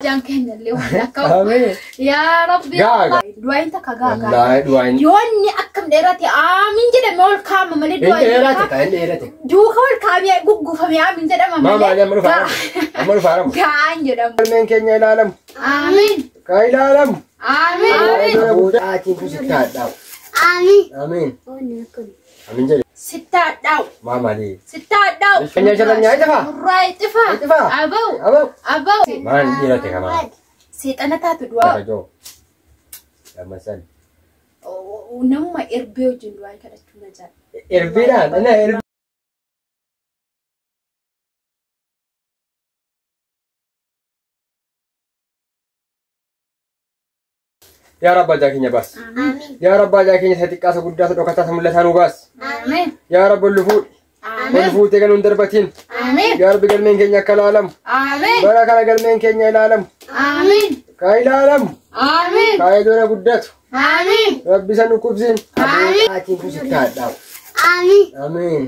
Jaan keenya illee waan akka Amiin. Yaa Rabbi. Gaaga. Du'aayin takka gaaga. Wallaahi du'aayin. Yoonni akkam dheerate aamin jedhame ol kaama malee Inni du'aayin dheerate takka ka inni dheerate. duuka ol kaamee guggufame aamin jedhama Maa malee. maali amma dhufa amma dhufa haramu. Gaa'an jedhamu. Galmeen keenya ilaalamu. Aamin. Ka ilaalamu. Aamin. Aamin. Buudhaatiin kun sitti haadhaa'u. Amiin. Amiin. Onni kun. Amiin jedhe. Sitti haadhaa'u. Maa maali? Sitti haadhaa'u. Keenya jalanya ifa. Murraa ifa. Ifa. Abau. Abau. Abau. Maan dheerate kanaa. Seexana taatu du'aa. Kabajoo. Lammasan. Namuma erbee wajjin du'aa kadhachuu na jaalla. Erbiidhaan. Inni erbi. Yaa Rabbi ajaa keenya baas. Amiin. Yaa Rabbi ajaa keenya isa xiqqaa isa guddaa isa dhokataa isa mul'ataa nu baas. Aamin. Yaa Rabbi ol fuudhi. Ol Aamin. fuutee kan nun darbatiin. Aamin. Yaa Rabbi galmeen keenya akka ilaalamu. Aamin. Bara kana galmeen keenya ilaalamu. Aamin. Ka ilaalamu. Aamin. Ka idoona guddatu. Aamin. Rabbi isa dhukkubsiin. Amiin. Aatiin kun sitti haadhaa'u. Amiin. Amiin.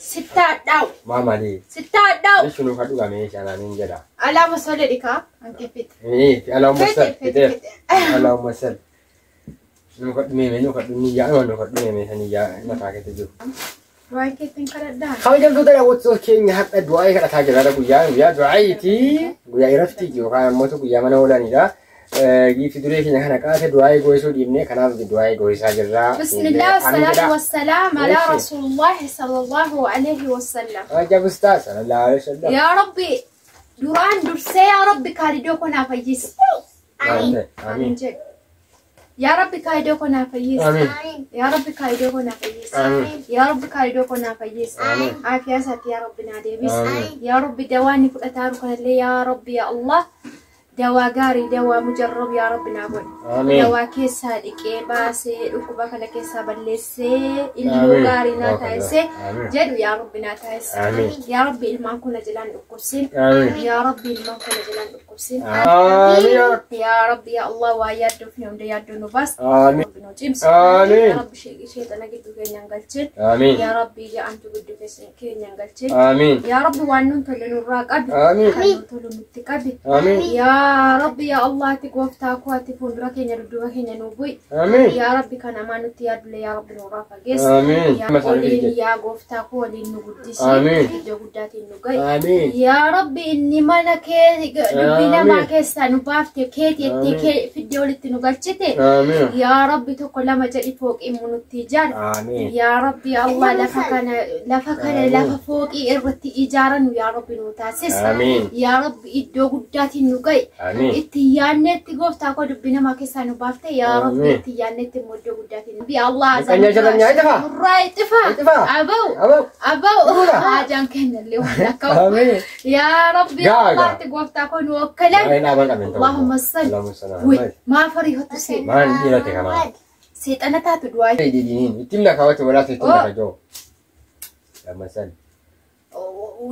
Sitti haadhaa'u. Maa maali? Sitti haadhaa'u. Jechuun nuuf hadhu gamee isaan amiin jedha. Alaama solee dhikaa. Hanqee fixe. Ee, Allahumma Fete, salli. fete, Fiteef. Allahumma salli. Nu kadhu meeme, nu kadhu niyyaa, nu kadhu meeme san niyyaa mataa keessa jiru. Du'aa keetiin kadhadhaa. Kabajamtoota daawwattoota keenya har'a du'aa kadhataa jirra. Guyyaa guyyaa du'aayiiti. Guyyaa irratti yookaan ammoo guyyaa mana oolanidha. Giifti duree keenya kana qaate du'aa goosuu dhiibne kanaaf du'aa goosaa jirra. بسم الله والصلاة والسلام على ماشي. رسول الله صلى الله عليه وسلم. Ajab ustaas sallallahu alaihi wasallam. يا ربي duraan dursee yaa Rabbi kaalidoo koo naa fayyisi. Amiin. Amiin jedhu. Yaa Rabbi kaalidoo koo naa fayyisi. Amiin. Amiin. Yaa Rabbi kaalidoo koo naa fayyisi. Amiin. Yaa Rabbi kaalidoo koo naa fayyisi. Amiin. Aafiyaa isaatti yaa Rabbi naa deebisi. Amiin. Yaa Rabbi dawaa inni fudhataa jiru kanallee yaa Rabbi yaa Allah dawaa gaarii dawaa mujarrab yaa Rabbi naa godhi. Amiin. Dawaa keessaa dhiqee baasee dhukkuba kana keessaa balleessee ilmoo Amiin. gaarii naa Allahu taasisee Amiin. jedhu yaa Rabbi naa taasise. Amiin. Yaa Rabbi ilmaan kun na jalaan dhukkubsin. Amiin. Yaa Rabbi ilmaan kun na jalaan dhukkubsin. Amiin. yaa Rabbi. Yaa Rabbi yaa Allah waa yaadduuf ni hunda yaadduu nu baas. Amiin. Rabbi nu cimsi. Amiin. Yaa Rabbi sheexana gidduu keenya hin galchin. Amiin. Yaa Rabbi ja'amtu gidduu keenya hin galchin. Amiin. Yaa Rabbi waan nuun tolle nurraa qabi. Amiin. Kan nuun tolu nutti qabi. Amiin. Yaa Rabbi yaa Allah ati gooftaa koo ati fuuldura keenya dudduuba keenya nu bu'i. Amiin. Yaa Rabbi kan hamaa nutti yaadule yaa Rabbi nurraa fageessi. Amiin. Yaa waliin yaa gooftaa koo waliin nu guddisi. Amiin. Iddoo guddaatiin nu ga'i. Amiin. Yaa Rabbi inni mana kee dubbii namaa Amiin. keessaa nu baafte keeti jettee Amiin. kee fiddee walitti nu galchite. Amiin. Yaa Rabbi tokko lama jedhi fooqii immoo nutti ijaari. Amiin. Yaa Rabbi Allah lafa kana lafa kana Amiin. lafa fooqii irratti ijaaranu yaa Rabbi nu taasisi. Amiin. Yaa Rabbi iddoo guddaatiin nu ga'i. Amiin. Itti yaadneetti gooftaa koo dubbii namaa keessaa nu baafte yaa Rabbi Amiin. itti yaadneetti immoo iddoo guddaatiin. Rabbi Allah Qanya jalanya ifa. Murraa ifa. Ifa. Abau. Abau. Abau. Fuudha. Haajaan keenya illee waan akka Amiin. Yaa Rabbi Gaaga. Allah itti gooftaa koo nu okkalan. Amiin dhaabaan qabeen ta'u. Allahumma salli. Allahumma salli. Wuy maa fariihatu see. Maan dheerate kanaa. Seexana taatu du'aa. Didiin ittiin lakaawwate walaatu ittiin Oh. lakajoo. Lammasan.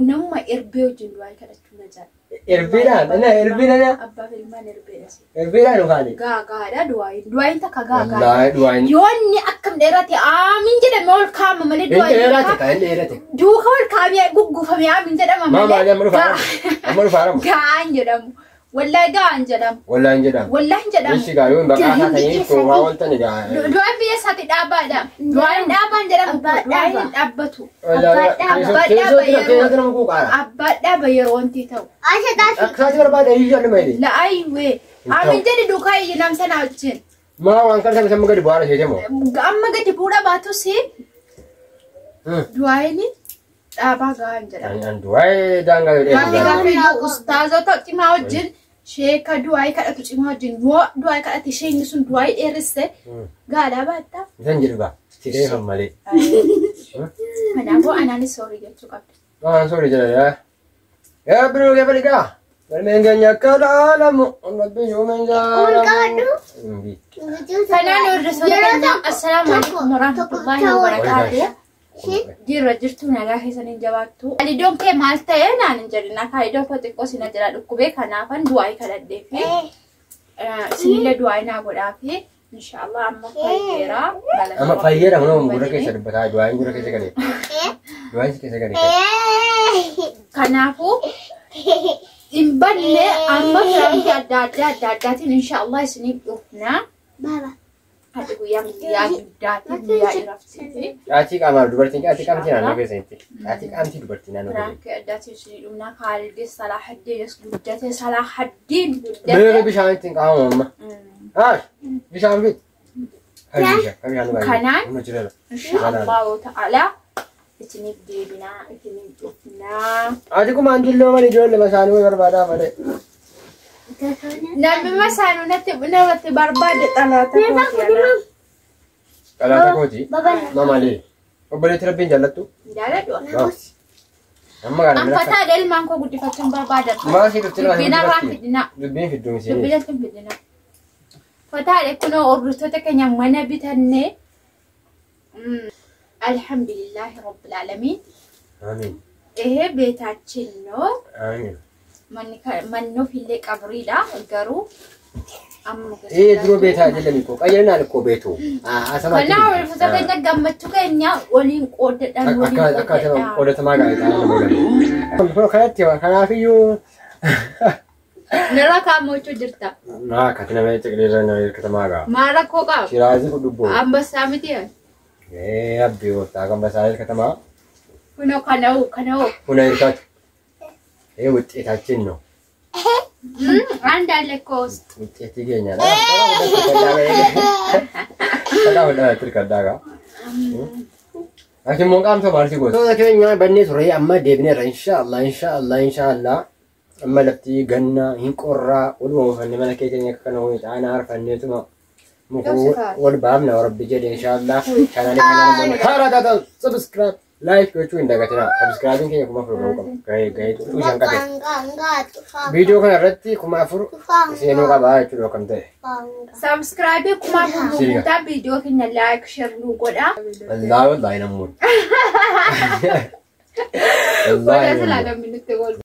Namuma erbee wajjin du'aa kadhachuu na jaalla. Erbiidhaan. Inni erbiidhaan. Abbaaf ilmaan erbeedha. Erbiidhaan dhufaani. Gaagaadha du'aayin. Du'aayin takka gaagaadha. Wallaahi du'aayin. Yoonni akkam dheerate aamin jedhame ol kaama malee Inni du'aayin dheerate takka ka inni dheerate. duuka ol kaamee guggufame aamin jedhama Maa maali malee amma dhufa haramu. Amma dhufa haramu. gaa'an jedhamu. Wallaahi gaa'an jedhamu. Wallaahi hin jedhamu. Wallaahi hin jedhamu. Ishi gaa yoo hin baqaa haa ta'in toofaa ooltani gaa. Du'aan biyya isaatti dhaabaadha. Du'aan dhaabaan jedhamu Abbaa du'aan hin dhaaba. dhaabbatu. Keessoo keessoo nama kuuqaara. Abbaa dhaaba yeroo wanti ta'u. Asha taasi. Akka isaatti barbaade iyyuu anuma jedhe. La'aayiwee. Aamin jedhi duukaa iyyi namsa naa wajjin. Maa waan kana sama sama gadi bu'aara ishee moo. Amma gadi bu'uudha baatus du'aan dhaabaa gahaan jedhama. An du'aa daangaa yoo Gaaffii dheerate. gaaffii iyyuu ustaazota cimaa wajjin sheeka du'aa kadhatu cimaa wajjin yoo du'aa kadhate isheen sun du'aa dheerisse gaadhaa baatta. Isan jedhu gaa. Si dheerfan malee. Kanaafuu anaanis soorii jechuu qabda. Waan soorii jedha yaa. Yaa Rabbi nuu keessa dhiqaa. Galmeen keenya akka dhaalamu. Rabbi yuumen Kun jaalamu. qabadhu. Kanaan hordoftoota keenya assalaamu alaikum warahmatullahi wabarakaatuh. Jirra jirtu nagaa keessaniin jabaattu. Kaalidoon kee maal ta'e naan hin jedhin. Kaalidoon koo xiqqoo sina jira dhukkubee kanaafan du'aa kadhadhee fi isinillee du'aa naa godhaa fi inshaallah amma fayyeera. Amma fayyeera kunoo gurra keessa dubbataa du'aan gurra keessa galee. Du'aan si keessa galee. Kanaafuu Hin banne amma pirankii adda addaa adda addaatiin inshaallah isiniif dhufna. Hati guyyaa guyyaa guddaati guyyaa iraftiiti. Caatii qaamaa dubartiin caatii qaamtii naannoo keessanitti. Caatii qaamtii dubartii naannoo keessanitti. Pirankii addaatiin isinii dhufna. Kaalidis Salaahaddeenis guddate Salaahaddin Beera guddate. bishaan ittiin qaamamu amma. Haa bishaan fit. Kanaan- Humna jira. Inshaallahu ta'ala isiniif deebinaa isiniif dhufnaa. Ati kuma anjilloo malee ijoollee masaanii barbaadaa malee. Namni masaanuu natti namatti barbaade dhalaata kooti. Qalaata kooti. Mamalee. Obboleetti rabbiin jaallattu. Jaaladhu. Amma kana An fataa ilmaan koo guddifachuun barbaadan. Maasii dhuftee nama Dubbina irraan guddifatti. fidina. Dubbiin fidduu misiin. Dubbina hin fidina. Fataadha kunoo hordoftoota keenya mana bitannee. Alhamdulillahi rabbil aalamiin. Amiin. ይሄ ቤታችን ነው። Amiin. Manni ofiillee qabriidha garuu amma Ee duroo beetaa jedhani koo qayyarnaan koo beetu. Asamaatti. Kanaaf hordoftoota keenya gammachuu keenya waliin qoodadhaan waliin Akka akka qoodadhaan. qoodatamaa gaarii ta'an nama godhan. Kanatti kanaafiyyuu. Nirra kaa'amachuu jirta. Naa akkati nama ciqileerra nama hirkatamaa gaa. Maal rakkoo qaba? Shiraazii kudhubboo. Ambassaa miti. Ee abdii gooftaa kan basaa hirkatamaa. Kunoo kana'u kana'u. Kuna hirkatu. Ee ውጤታችን ነው። አንድ አለ እኮ ውስጥ ውጤት ይገኛል። በጣም ትርከዳጋ Ati immoo qaamta maalti goota? Toota keenya bannee turre amma deebineerra inshaallah inshaallah inshaallah amma lafti ganna hin qorraa waluma oofannee mana keenya akka kana ho'i xaanaa harfanneetuma mukuu wal baafna rabbi jedhe inshaallah chaanaalee kanaan immoo haaraa taatan subscribe like gochuu hin dagatinaa. Subscribe keenya 4000 ga'uu qaba. Ga'ee ga'ee tuquu isaan qabe. Viidiyoo kana irratti 4000 seenuu qaba jechuudha akkam ta'e. Subscribe 4000 nu guutaa viidiyoo keenya like share nu godha. Wallaahi wallaahi namoonni. Wala silaa gammina.